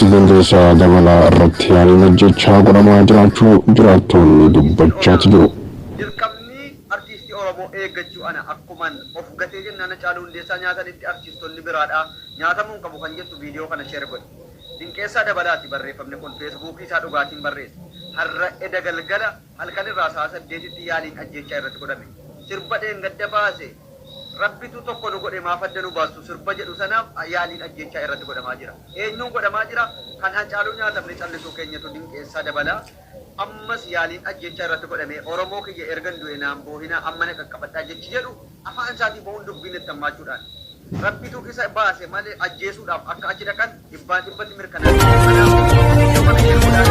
Artiist Dinqeessaa Dabalaa irratti yaaliin ajjeechaa godhamaa jiraachuu jiraattoonni dubbachaati jiru. Dirqamni artiistii Oromoo eeggachuu ana akkuman of gatee jennaan Hacaaluu Hundeessaa nyaatanitti artiistonni biraadhaa nyaatamuu hin qabu kan jettu viidiyoo kana share godhi. Dinqeessaa Dabalaati barreeffamni kun feesbuukii isaa dhugaatiin barreesse. Har'a eda galgala halkan irraa sa'a 8tti yaaliin ajjeechaa irratti godhame. Sirba dheengadda baase Rabbitu tokko nu godhe maaf adda nu baastu sirba jedhu sanaaf yaaliin ajjeechaa irratti godhamaa jira. Eenyuun godhamaa jira? Kan Hacaaluu nyaatamne callisuu keenyatu Dinqeessaa Dabalaa ammas yaaliin ajjeechaa irratti godhamee Oromoo kiyya ergan du'e naan boohinaa amma na qaqqabadhaa jechi jedhu afaan isaatii bahuun dubbiin itti hammaachuudhaan Rabbitu isa baase malee ajjeesuudhaaf akka achi dhaqan dhibbaan dhibbatti mirkanaa'eera. Kanaaf viidiyoo kana share godhaa.